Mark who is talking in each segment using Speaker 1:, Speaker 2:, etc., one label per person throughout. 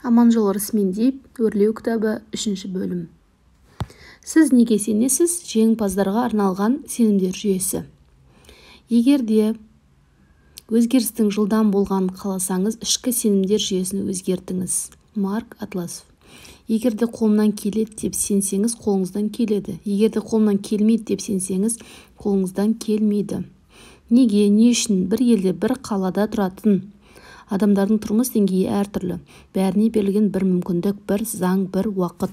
Speaker 1: Аманжол Рысмендиев. Өрлеу кітабы. Үшінші бөлім. Сіз неге сенесіз? Жеңімпаздарға арналған сенімдер жүйесі. Егер де өзгерістің жылдам болғанын қаласаңыз, ішкі сенімдер жүйесін өзгертіңіз. Марк Атласов. Егер де қолымнан келеді деп сенсеңіз, қолыңыздан келеді. Егер де қолымнан келмейді деп сенсеңіз, қолыңыздан келмейді. Неге, не үшін бір елде, бір қалада тұратын адамдардың тұрмыс деңгейі әртүрлі? Бәріне берілген бір мүмкіндік, бір заң, бір уақыт.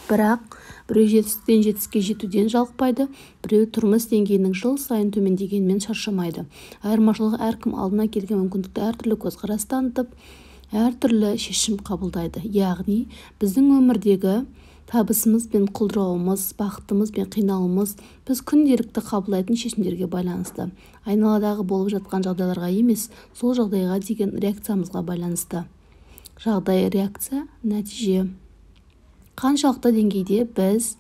Speaker 1: Бірақ біреу жетістіктен жетістікке жетуден жалықпайды, біреу тұрмыс деңгейінің жыл сайын төмендегенімен шаршамайды. Айырмашылығы: әркім алдына келген мүмкіндікті әртүрлі көзқарас танытып, әртүрлі шешім қабылдайды. Яғни біздің өмірдегі табысымыз бен құлдырауымыз, бақытымыз бен қиналуымыз біз күнделікті қабылдайтын шешімдерге байланысты. Айналадағы болып жатқан жағдайларға емес, сол жағдайға деген реакциямызға байланысты. Жағдай, реакция, нәтиже. Қаншалықты деңгейде біз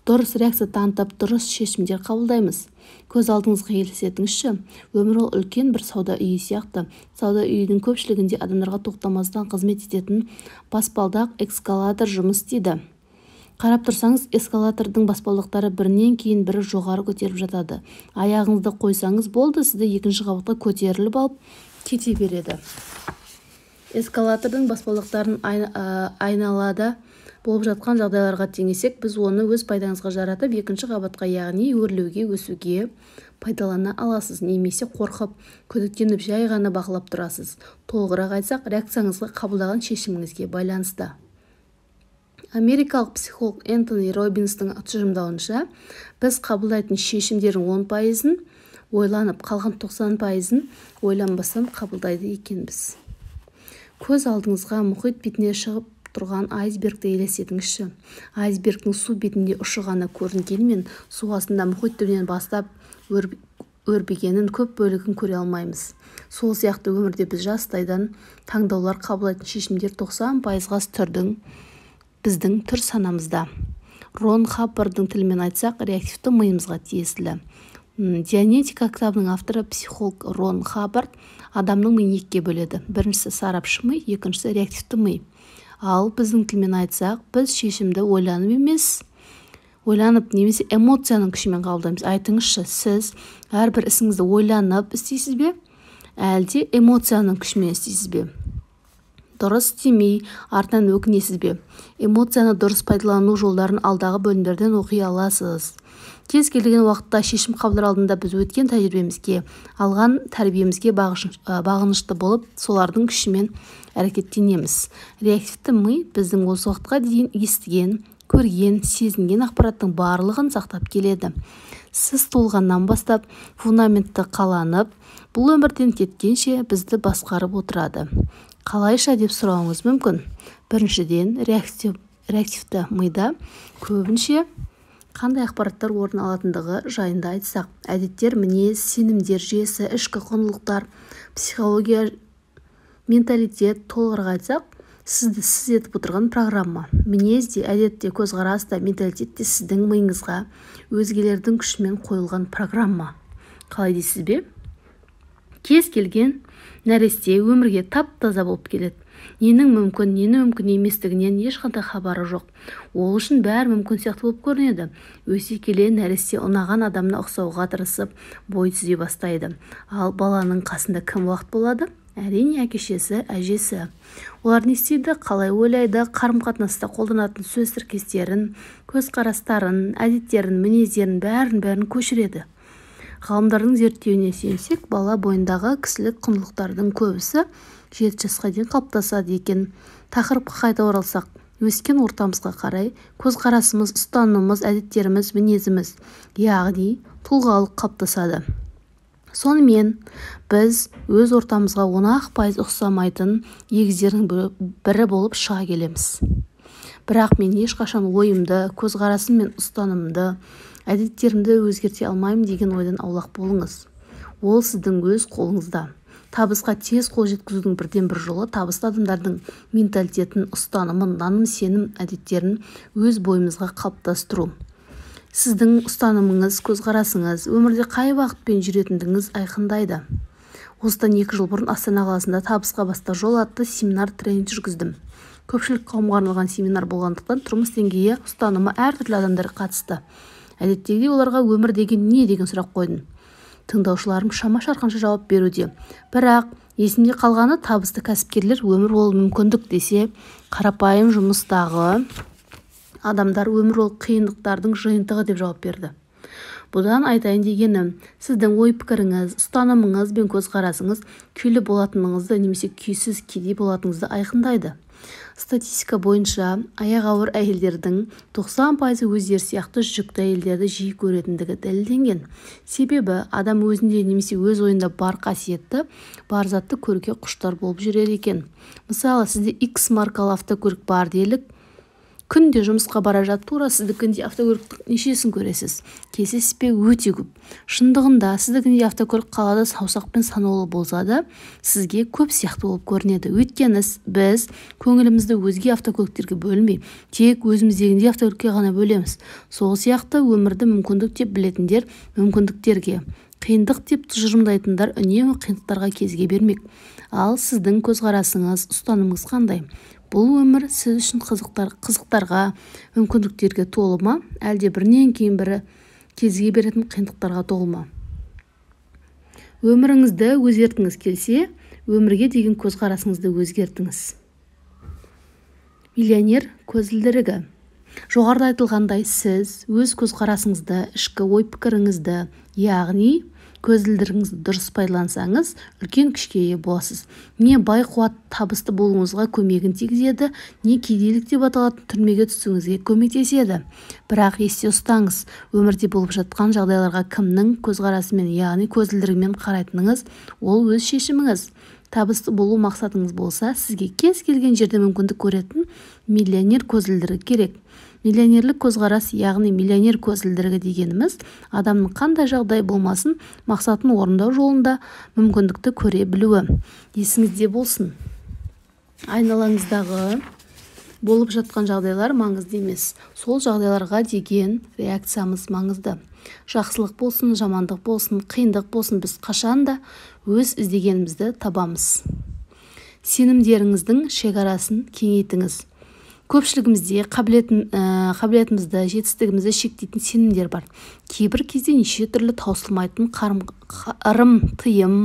Speaker 1: дұрыс реакция танытып, дұрыс шешімдер қабылдаймыз? Көз алдыңызға елестетіңізші: өмір ол үлкен бір сауда үйі сияқты. Сауда үйінің көпшілігінде адамдарға тоқтамастан қызмет ететін баспалдақ, эскалатор жұмыс істейді. Қарап тұрсаңыз, эскалатордың баспалдақтары бірінен кейін бірі жоғары көтеріліп жатады. Аяғыңызды қойсаңыз болды, сізді екінші қабатқа көтеріліп алып кете береді. Эскалатордың баспалдақтарын айналада болып жатқан жағдайларға теңесек, біз оны өз пайдаңызға жаратып, екінші қабатқа, яғни өрлеуге, өсуге пайдалана аласыз немесе қорқып, күдіктеніп, жай ғана бақылап тұрасыз. Толығырақ айтсақ, реакцияңызға, қабылдаған шешіміңізге байланысты. Америкалық психолог Энтони Робинстің тұжырымдауынша, біз қабылдайтын шешімдердің 10%-ын ойланып, қалған 90%-ын ойланбастан қабылдайды екенбіз. Көз алдыңызға мұхит бетіне шығып тұрған айсбергті елестетіңізші. Айсбергтің су бетінде ұшы ғана көрінгенімен, су астында, мұхит түбінен бастап өрбігенін, көп бөлігін көре алмаймыз. Сол сияқты өмірде біз жастайдан таңдаулар, қабылдайтын шешімдер 90%-ға түрдің біздің түр санамызда, Рон Хаббардың тілімен айтсақ, реактивті миымызға тиесілі. Дианетика кітабының авторы, психолог Рон Хаббард адамның миын екіге бөледі: біріншісі – сарапшы ми, екіншісі – реактивті ми. Ал біздің тілмен айтсақ, біз шешімді ойланып емес, ойланып немесе эмоцияның күшімен қабылдаймыз. Айтыңызшы, сіз әрбір ісіңізді ойланып істейсіз бе, әлде эмоцияның күшімен істейсіз бе? Дұрыс істемей, артынан өкінесіз бе? Эмоцияны дұрыс пайдалану жолдарын алдағы бөлімдерден оқи аласыз. Кез келген уақытта шешім қабылдар алдында біз өткен тәжірибемізге, алған тәрбиемізге бағынышты болып, солардың күшімен әрекеттенеміз. Реактивті ми біздің осы уақытқа дейін естіген, көрген, сезінген ақпараттың барлығын сақтап келеді. Сіз туылғаннан бастап фундаментті қаланып, бұл өмірден кеткенше бізді басқарып отырады. Қалайша деп сұрауыңыз мүмкін. Біріншіден, реактивті мида көбінше қандай ақпараттар орын алатындығы жайында айтсақ: әдеттер, мінез, сенімдер жүйесі, ішкі құндылықтар, психология, менталитет. Толығырақ айтсақ, сізді сіз етіп отырған программа. Мінез де, әдет те, көзқарас та, менталитет те сіздің миыңызға өзгелердің күшімен қойылған программа. Қалай дейсіз бе? Кез келген нәресте өмірге тап-таза болып келеді. Ненің мүмкін, ненің мүмкін еместігінен ешқандай хабары жоқ. Ол үшін бәрі мүмкін сияқты болып көрінеді. Өсе келе нәресте ұнаған адамына ұқсауға тырысып, бой түзей бастайды. Ал баланың қасында кім уақыт болады? Әрине, әке-шешесі, әжесі. Олар не істейді, қалай ойлайды, қарым-қатынаста қолданатын сөз тіркестерін, көзқарастарын, әдеттерін, мінездерін, бәрін-бәрін көшіреді. Ғалымдардың зерттеуіне сүйенсек, бала бойындағы кісілік құндылықтардың көбісі 7 жасқа дейін қалыптасады екен. Тақырыпқа қайта оралсақ, өскен ортамызға қарай көзқарасымыз, ұстанымымыз, әдеттеріміз, мінезіміз, яғни тұлғалық қалыптасады. Сонымен, біз өз ортамызға 10-ақ пайыз ұқсамайтын егіздердің бірі болып шыға келеміз. Бірақ мен ешқашан ойымды, көзқарасым мен ұстанымымды, әдеттерімді өзгерте алмаймын деген ойдан аулақ болыңыз. Ол сіздің өз қолыңызда. Табысқа тез қол жеткізудің бірден-бір жолы – табысты адамдардың менталитетін, ұстанымын, наным-сенім, әдеттерін өз бойымызға қалыптастыру. Сіздің ұстанымыңыз, көзқарасыңыз өмірде қай бағытпен жүретіндігіңіз айқындайды. Осыдан 2 жыл бұрын Астана қаласында «Табысқа бастар жол» атты семинар-тренинг жүргіздім. Көпшілік қауымға арналған семинар болғандықтан, тұрмыс деңгейі, ұстанымы әртүрлі адамдар қатысты. Әдеттегідей оларға «Өмір деген не?» деген сұрақ қойдым. Тыңдаушыларым шама-шарқынша жауап беруде. Бірақ есімде қалғаны, табысты кәсіпкерлер «Өмір ол мүмкіндік» десе, қарапайым жұмыстағы адамдар «Өмір ол қиындықтардың жиынтығы» деп жауап берді. Бұдан айтайын дегенім, сіздің ой-пікіріңіз, ұстанымыңыз бен көзқарасыңыз күйлі болатыныңызды немесе күйсіз, кедей болатыныңызды айқындайды. Статистика бойынша, аяғы ауыр әйелдердің 90% өздері сияқты жүкті әйелдерді жиі көретіндігі дәлелденген. Себебі адам өзінде немесе өз ойында бар қасиетті, бар затты көруге құштар болып жүреді екен. Мысалы, сізде X маркалы автокөлік бар делік, күнде жұмысқа бара жатып тура сіздікіндей автокөліктің нешесін көресіз? Кездесесіз бе? Өте көп. Шындығында сіздікіндей автокөлік қалада саусақпен санаулы болса да, сізге көп сияқты болып көрінеді. Өйткені біз көңілімізді өзге автокөліктерге бөлмей, тек өзіміздегіндей автокөлікке ғана бөлеміз. Сол сияқты өмірді мүмкіндік деп білетіндер мүмкіндіктерге, қиындық деп тұжырымдайтындар үнемі қиындықтарға кезіге бермек. Ал сіздің көзқарасыңыз, ұстанымыңыз қандай? Бұл өмір сіз үшін қызықтарға, мүмкіндіктерге толы ма, әлде бірінен кейін бірі кезіге беретін қиындықтарға толы ма? Өміріңізді өзгерткіңіз келсе, өмірге деген көзқарасыңызды өзгертіңіз. Миллионер көзілдірігі. Жоғарыда айтылғандай, сіз өз көзқарасыңызды, ішкі ой-пікіріңізді, яғни көзілдірігіңізді дұрыс пайдалансаңыз, үлкен күшке ие боласыз. Не бай қуат табысты болуыңызға көмегін тигізеді, не кедейлік деп аталатын түрмеге түсуіңізге көмектеседі. Бірақ есте ұстаңыз, өмірде болып жатқан жағдайларға кімнің көзқарасымен, яғни көзілдірігімен қарайтыныңыз, ол өз шешіміңіз. Табысты болу мақсатыңыз болса, сізге кез келген жерде мүмкіндік көретін миллионер көзілдірігі керек. Миллионерлік көзқарас, яғни миллионер көзілдірігі дегеніміз, адамның қандай жағдай болмасын мақсатын орындау жолында мүмкіндікті көре білуі. Есіңізде болсын, айналаңыздағы болып жатқан жағдайлар маңызды емес, сол жағдайларға деген реакциямыз маңызды. Жақсылық болсын, жамандық болсын, қиындық болсын, біз қашанда өз іздегенімізді табамыз. Сенімдеріңіздің шекарасын кеңейтіңіз. Көпшілігімізде қабілетімізді, жетістігімізді шектейтін сенімдер бар. Кейбір кезде неше түрлі таусылмайтын ырым, тыйым,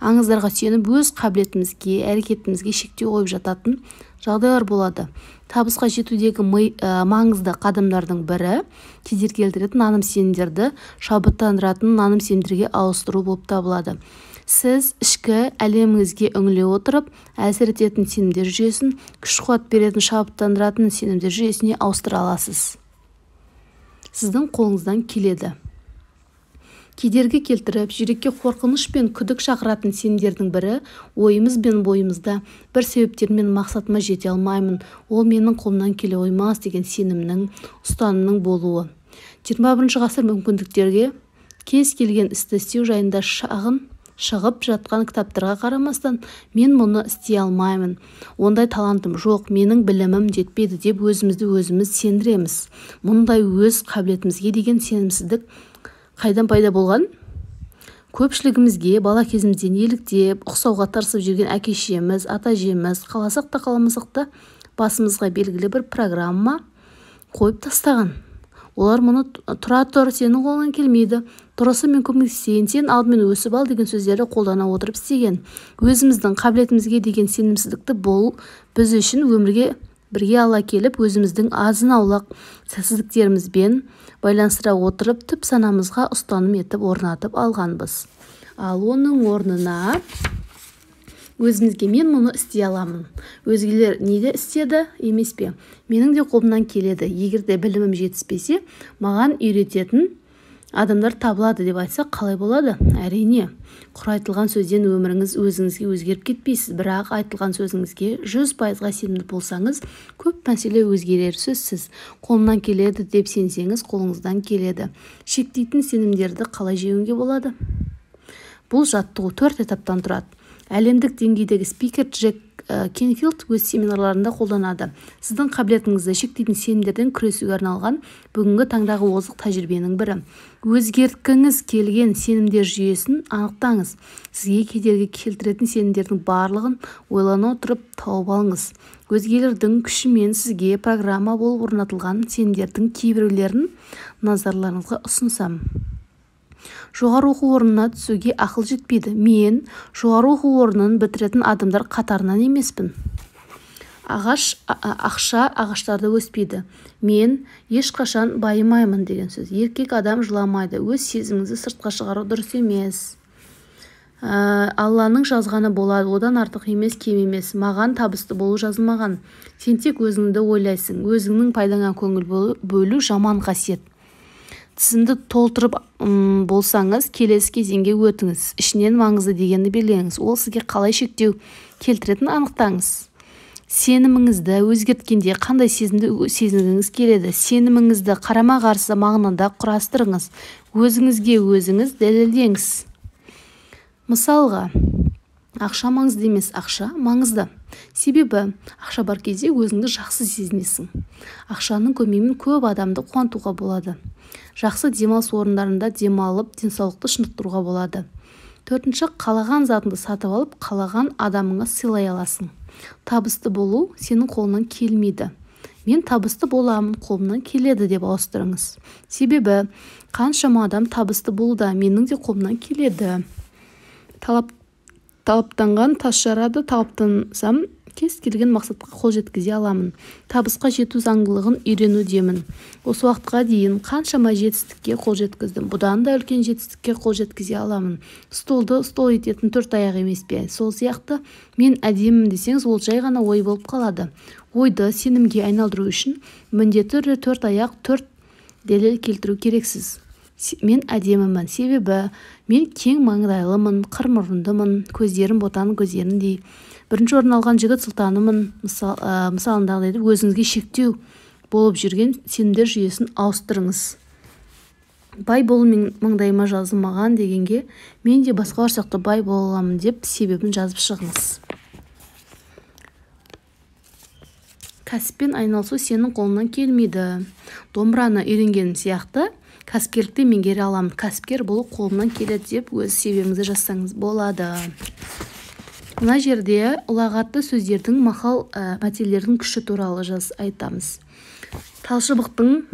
Speaker 1: аңыздарға сүйеніп өз қабілетімізге, әрекетімізге шектеу қойып жататын жағдайлар болады. Табысқа жетудегі маңызды қадамдардың бірі кедергі келтіретін наным сенімдерді шабыттандыратын наным сенімдерге ауыстыру болып табылады. Сіз ішкі әлеміңізге үңіле отырып, әсер ететін сенімдер жүйесін, күш-қуат беретін, шабыттандыратын сенімдер жүйесіне ауыстыра аласыз. Сіздің қолыңыздан келеді. Кедергі келтіріп, жүрекке қорқыныш пен күдік шақыратын сенімдердің бірі ойымыз бен бойымызда бір себептермен мақсатыма жете алмаймын, ол менің қолымнан келе қоймас деген сенімнің, ұстанымның болуы. 21 ғасыр мүмкіндіктерге кез келген істі істеу жайында шағын шығып жатқан кітаптарға қарамастан, мен мұны істей алмаймын, ондай талантым жоқ, менің білімім жетпейді деп өзімізді өзіміз сендіреміз. Мұндай өз қабілетімізге деген сенімсіздік қайдан пайда болған? Көпшілігімізге бала кезімізден еліктеп, ұқсауға тырысып жүрген әке-шешеміз, ата-әжеміз қаласақ та қаламасақ та басымызға белгілі бір программа қойып тастаған. Олар мұны тұра тұр, сенің қолыңнан келмейді, тұрысы мен көмектесейін, сен алдымен өсіп ал деген сөздерді қолдана отырып істеген. Өзіміздің қабілетімізге деген сенімсіздікті бұл біз үшін өмірге бірге ала келіп, өзіміздің азын-аулақ сәтсіздіктерімізбен байланыстыра отырып, түп санамызға ұстаным етіп орнатып алғанбыз. Ал оның орнына өзімізге мен мұны істей аламын, өзгелер неде істеді емес пе, менің де қолымнан келеді, егер де білімім жетіспесе, маған үйрететін адамдар табылады деп айтсақ қалай болады? Әрине, құр айтылған сөзден өміріңіз өзіңізге өзгеріп кетпейсіз, бірақ айтылған сөзіңізге 100%-ға сенімді болсаңыз, көп мәселе өзгерері сөзсіз. Қолымнан келеді деп сенсеңіз, қолыңыздан келеді. Шектейтін сенімдерді қалай жеңуге болады? Бұл жаттығу 4 этаптан тұрады. Әлемдік деңгейдегі спикер Джек Кенфилд өз семинарларында қолданады. Сіздің қабілетіңізді шектейтін сенімдерден күресуге арналған бүгінгі таңдағы озық тәжірибенің бірі. Өзгерткіңіз келген сенімдер жүйесін анықтаңыз. Сізге кедергі келтіретін сенімдердің барлығын ойлана отырып тауып алыңыз. Өзгелердің күшімен сізге программа болып орнатылған сенімдердің кейбіреулерін назарларыңызға ұсынсам. Жоғары оқу орнына түсуге ақыл жетпейді. Мен жоғары оқу орнын бітіретін адамдар қатарынан емеспін. Ақша ағаштарда өспейді. Мен ешқашан байымаймын деген сөз. Еркек адам жыламайды. Өз сезіміңізді сыртқа шығару дұрыс емес. Алланың жазғаны болады, одан артық емес, кем емес. Маған табысты болу жазылмаған. Сен тек өзіңді ойлайсың. Өзіңнің пайдаңа көңіл бөлу жаман қасиет. Тізімді толтырып болсаңыз, келесі кезеңге өтіңіз. Ішінен маңызды дегенді белгілеңіз. Ол сізге қалай шектеу келтіретінін анықтаңыз. Сеніміңізді өзгерткенде қандай сезімді сезінгіңіз келеді? Сеніміңізді қарама-қарсы мағынада құрастырыңыз. Өзіңізге өзіңіз дәлелдеңіз. Мысалға, ақша маңызды емес, ақша маңызды. Себебі ақша бар кезде өзіңді жақсы сезінесің. Ақшаның көмегімен көп адамды қуантуға болады. Жақсы демалыс орындарында демалып, денсаулықты шынықтыруға болады. Төртінші, қалаған затыңды сатып алып, қалаған адамыңа сыйлай аласың. Табысты болу сенің қолыңнан келмейді. Мен табысты боламын, қолымнан келеді деп ауыстырыңыз. Себебі қаншама адам табысты болуда, менің де қолымнан келеді. Талаптанған тас жарады, талаптансам, кез келген мақсатқа қол жеткізе аламын. Табысқа жету заңдылығын үйренудемін. Осы уақытқа дейін қаншама жетістікке қол жеткіздім. Бұдан да үлкен жетістікке қол жеткізе аламын. Столды стол ететін төрт аяқ емес пе? Сол сияқты мен әдемімін десеңіз, ол жай ғана ой болып қалады. Ойды сенімге айналдыру үшін міндетті түрде төрт аяқ, төрт дәлел келтіру керексіз. Мен әдемімін, себебі мен кең маңдайлымын, қыр мұрындымын, көздерім ботаның көздеріндей. Бірінші орын алған жігіт сұлтанымын, мысалындағыдай өзіңізге шектеу болып жүрген сенімдер жүйесін ауыстырыңыз. Бай болу маңдайыма жазылмаған дегенге мен де басқалар сияқты бай бола аламын деп себебін жазып шығыңыз. Кәсіппен айналысу сенің қолыңнан келмейді. Домбыраны үйренгенім сияқты кәсіпкерлікті меңгере аламын. Кәсіпкер болу қолымнан келеді деп өз себебіңізді жазсаңыз болады. Мына жерде ұлағатты сөздердің, мақал мәтелдердің күші туралы айтамыз. Талшыбықтың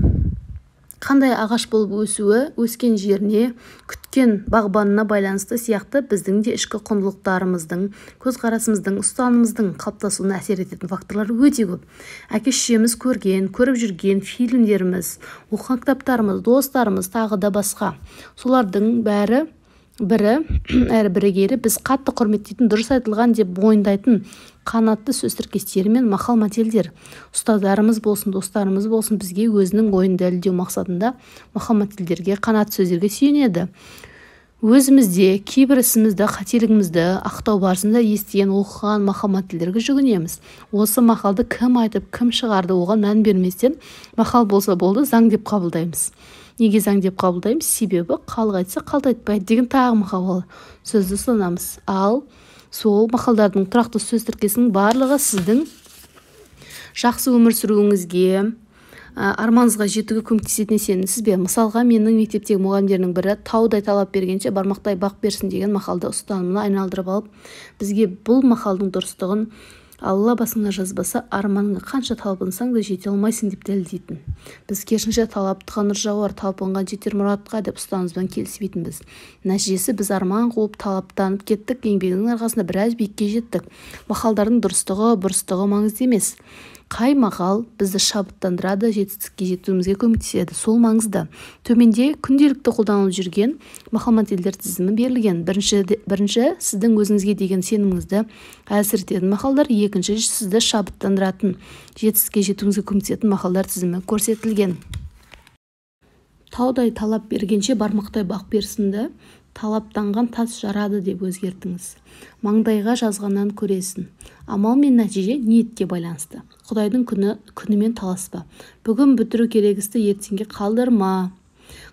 Speaker 1: қандай ағаш болып өсуі, өскен жеріне, күткен бағбанына байланысты сияқты біздің де ішкі құндылықтарымыздың, көзқарасымыздың, ұстанымымыздың қалыптасуына әсер ететін факторлар өте көп. Әке-шешеміз көрген, көріп жүрген фильмдеріміз, оқыған кітаптарымыз, достарымыз, тағы да басқа. Солардың бәрі бірі әрі бірегейлі біз қатты құрметтейтін, дұрыс айтылған деп мойындайтын қанатты сөз тіркестері мен мақал-мәтелдер. Ұстаздарымыз болсын, достарымыз болсын, бізге өзінің ойын дәлелдеу мақсатында мақал-мәтелдерге, қанатты сөздерге сүйенеді. Өзімізде кейбір ісімізді, қателігімізді ақтау барысында естіген, оқыған мақал-мәтелдерге жүгінеміз. Осы мақалды кім айтып, кім шығарды, оған мән берместен мақал болса болды, заң деп қабылдаймыз. Неге заң деп қабылдаймыз? Себебі халық айтса қалт айтпайды деген тағы мақал сөзді ұстанамыз. Ал сол мақалдардың тұрақты сөз тіркесінің барлығы сіздің жақсы өмір сүруіңізге, арманыңызға жетуге көмектесетініне сенімсіз бе? Мысалға, менің мектептегі мұғалімдердің бірі таудай талап бергенше бармақтай бақ берсін деген мақалды ұстанымына айналдырып алып, бізге бұл мақалдың дұрыстығын Алла басыңа жазбаса, арманыңа қанша талпынсаң да жете алмайсың деп дәлелдейтін. Біз керісінше талаптыға нұр жауар, талпынған жетер мұратқа деп ұстанымызбен келіспейтінбіз. Нәтижесі біз арман қуып, талаптанып кеттік, еңбегінің арқасында біраз биікке жеттік. Мақалдардың дұрыстығы, бұрыстығы маңызды емес. Қай мақал бізді шабыттандырады, жетістікке жетуімізге көмектеседі, сол маңызды. Төменде күнделікті қолданылып жүрген мақал-мәтелдер тізімі берілген. Бірінші сіздің өзіңізге деген сеніміңізді әлсірететін мақалдар, екінші сізді шабыттандыратын, жетістікке жетуіңізге көмектесетін мақалдар тізімі көрсетілген. Таудай талап бергенше бармақтай бақ берсінді, талаптанған тас жарады деп өзгертіңіз. Маңдайға жазғаннан көресін. Амал мен нәтиже ниетке байланысты. Құдайдың күнімен таласпа. Бүгін бітіру керек істі ертеңге қалдырма.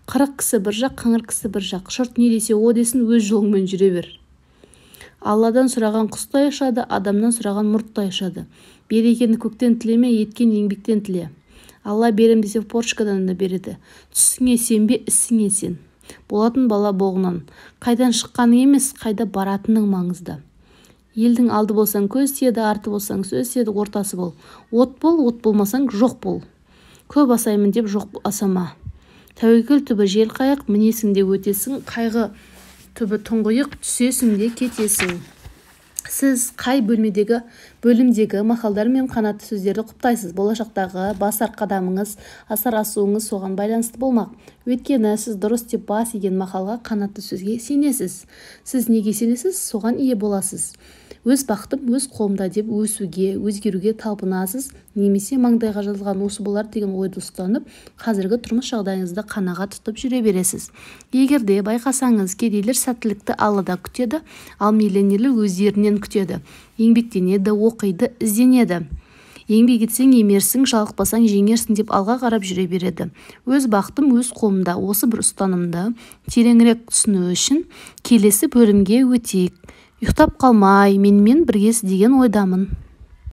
Speaker 1: 40 кісі бір жақ, қыңыр кісі бір жақ. Жұрт не десе о десін, өз жолыңмен жүре бер. Алладан сұраған құстай ұшады, адамнан сұраған мұрттай ұшады. Берекені көктен тілеме, еткен еңбектен тіле. Алла берем десе, форточкадан да береді. Түсіңе сенбе, ісіңе сен. Болатын бала боғынан. Қайдан шыққаның емес, қайда баратының маңызды. Елдің алды болсаң, көз тиеді, арты болсаң, сөз тиеді, ортасы бол. От бол, от болмасаң, жоқ бол. Көп асаймын деп жоқ асама. Тәуекел түбі жел қайық, мінесің де өтесің, қайғы түбі тұңғиық, түсесің де кетесің. Сіз қай бөлімдегі мақалдар мен қанатты сөздерді құптайсыз? Болашақтағы басар қадамыңыз, асар асуыңыз соған байланысты болмақ. Өйткені сіз дұрыс деп бас иген мақалға, қанатты сөзге сенесіз. Сіз неге сенесіз, соған ие боласыз. Өз бақытым өз қолымда деп өсуге, өзгеруге талпынасыз немесе маңдайға жазылған осы болар деген ойды ұстанып, қазіргі тұрмыс жағдайыңызды қанағат тұтып жүре бересіз. Егер де байқасаңыз, кедейлер сәттілікті Алладан күтеді, ал миллионерлер өздерінен күтеді. Еңбектенеді, оқиды, ізденеді. Еңбек етсең емерсің, жалықпасаң жеңерсің деп алға қарап жүре береді. Өз бақытым өз қолымда. Осы бір ұстанымды тереңірек түсіну үшін келесі бөлімге өтейік. Ұйықтап қалмай, менімен біргесіз деген ойдамын.